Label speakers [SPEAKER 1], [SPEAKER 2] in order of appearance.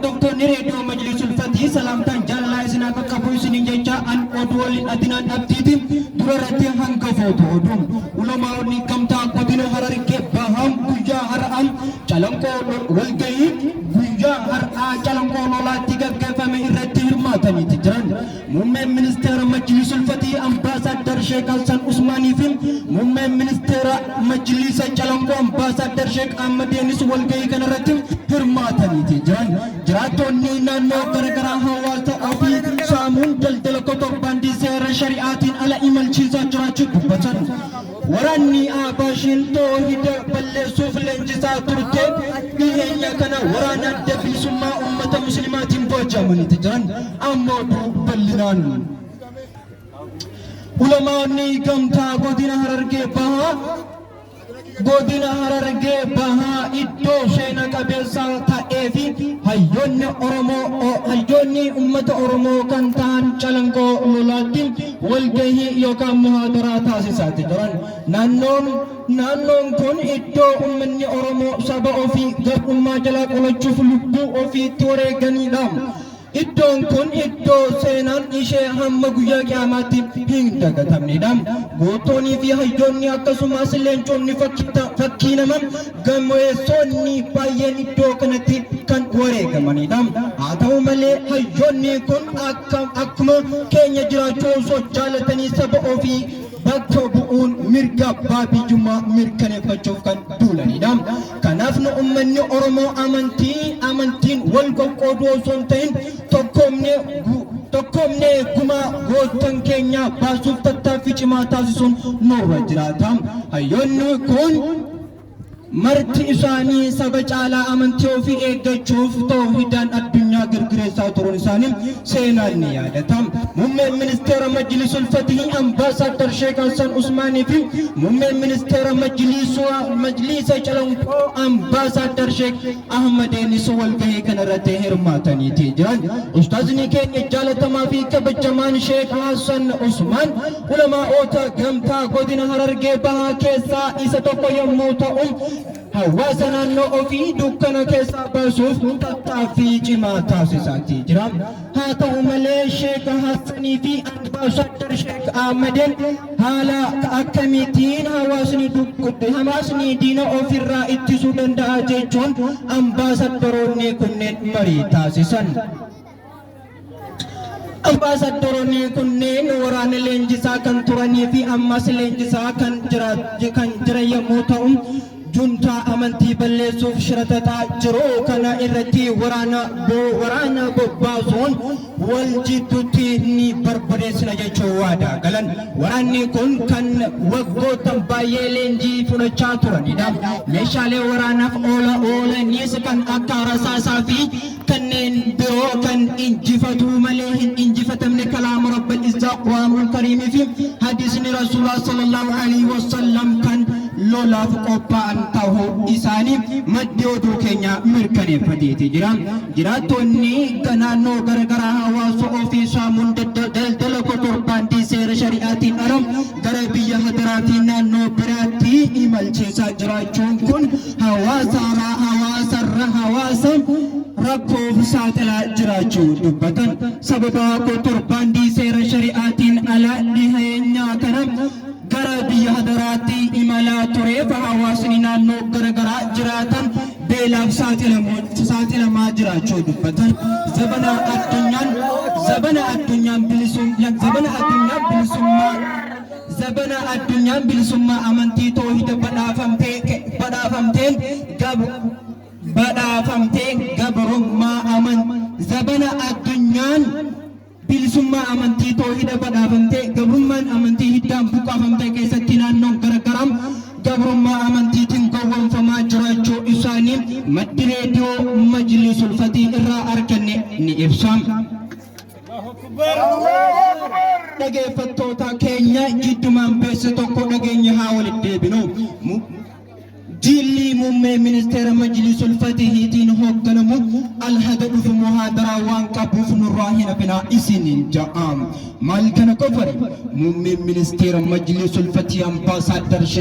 [SPEAKER 1] Hordoftoonni reediyoo Majlisul Fatii salaamtaan jaalalaa isin haa qaqqabu isiniin jecha an oduu waliin Adinaan Abdiiti. Dura irratti hangafoota oduu. Ulamaa'onni gamtaa godina Harargee Bahaa guyyaa har'aa Calanqoo walgahii guyyaa har'aa Calanqoo Lolaatti gaggeeffame irratti hirmaataniiti jiran. Muummeen Ministeera Majlisul Fatii Ambaasaaddar Sheek Hassan Usmaanii fi Muummeen Ministeera Majlisa Calanqoo Ambaasaaddar Sheek Ahmadeenis walgahii kanarratti hirmaataniiti jiran. Jiraattoonni naannoo garagaraa hawaasa ofii saamuun daldala kotorbaandii seera shari'aatiin ala imalchiisaa jiraachuu dubbatan. Waraanni Ahbaashiin toohida balleessuuf leenjisaa turte dhiheenya kana waraana Adda Bilisummaa Ummata Muslimaatiin booji'amaniiti jiran. Amma oduu bal'inaan. Ulamaa'onni gamtaa godina Harargee Bahaa Godina Harargee Bahaa iddoo seena qabeessa ta'ee fi hayyoonni Oromoo hayyoonni uummata Oromoo kan ta'an Calanqoo Lolaatti walgahii yookaan muhaadaraa taasisaati jiran. Naannoon kun iddoo uummanni Oromoo saba ofii gabrummaa jalaa qolachuuf lubbuu ofii itti wareeganiidha. Iddoon kun iddoo seenaan ishee hamma guyyaa qiyaamaatti hin dagatamnedha. Gootoonii fi hayyoonni akkasumas leenconni fakkii nama gameessonni baay'een iddoo kanatti kan wareegamanidha. Haa ta'u malee hayyoonni kun akkuma keenya jiraachuu osoo jaalatanii saba ofii bakka bu'uun mirga abbaa biyyummaa mirkaneeffachuuf kan duulanidha. Kanaaf nu ummanni Oromoo amantii amantiin wal qoqqooduu osoo hin ta'in tokkoomnee gumaa goottan keenyaa baasuuf tattaaffii cimaa taasisuun nurra jiraata. Hayyoonni kun marti isaanii saba caalaa amantii ofii eeggachuuf toohidaan addunyaa girgireessaa turuun isaanii seenaan ni yaadata. Muummeen Ministeera Majlisul Fatihii Ambaasaaddar Sheek Hassan Usmaanii fi Muummeen Ministeera Majliisa Calanqoo Ambaasaaddar Sheek Ahmadeenis walgahii kanarratti hirmaataniiti jiran. Ustaazni keenya jaalatamaa fi kabajamaan Sheek Hassan Usmaan ulamaa'oota gamtaa godina Harargee Bahaa keessaa isa tokko yommuu ta'u, hawaasa naannoo ofii dukkana keessaa baasuuf tattaaffii cimaa taasisaatii jira. Haa ta'u malee Sheek Hassanii fi Ambaasaddar Sheek Ahmadeen haala akkamiitiin hawaasni diina ofirraa ittisuu danda'a jechuun ambaasaddaroonni kunneen marii taasisan. Ambaasaddaroonni kunneen waraana leenjisaa kan turanii fi ammas leenjisaa kan jiran yommuu ta'u, juntaa amantii balleessuuf shira xaxaa jiru kana irratti waraana bobbaasuun wal jidduutti ni barbadeessina jechuun waadaa galan. Waraanni kun kan waggoottan baay'ee leenjii fudhachaa turanidha. Meeshaalee waraanaaf oolanis kan akka rasaasaa fi kanneen biroo kan injifatuu malee hin injifatamne kalaama Rabbal Izzaa Qur'aanul Kariimii fi hadiisni Rasuulaa sallallahu alaihi wasallam kan lolaaf qophaa'an ta'uu isaanii maddi oduu keenya mirkaneeffateeti jira. Jiraattonni naannoo garagaraa hawaasa ofii saamuun daldala kotorbaandii seera shari'aatiin ala gara biyya hadaraa fi naannoo biraatti imalchiisaa jiraachuun kun hawaasa rakkoof saaxilaa jiraachuu dubbatan. Sababa kotorbaandii seera shari'aatiin ala dhiheenyaa kana gara biyya hadaraatti imalaa tureef hawaasni naannoo garagaraa jiraatan beelaaf saaxilamaa jiraachuu dubbatan. Zabana addunyaan zabana addunyaan bilisum zabana addunyaan bilisummaa zabana addunyaan bilisummaa amantii toohida badhaafamteen gab badhaafamtee gabrummaa aman zabana addunyaan bilisummaa amantii toohida badhaafamtee gabrummaan amantii hiddaan buqqaafamtee keessatti naannoon garagaraa gabrummaa amantiitiin gowwoomfamaa jiraachuu isaanii maddi reediyoo Majlisul Fatii irraa arganne ni ibsa. Dhageeffattoota keenya jiddumaan beeksisa tokko dhageenya haa walitti deebinu. Jilli muummee ministeera Majlisul Fatihiitiin hoogganamu alhada dhufu muhaadaraa waan qabuuf nurraa hin hafinaa isiniin ja'a. Maal kana qofari? Muummeen ministeera Majlisul Fatihii Ambaasaaddar Sheek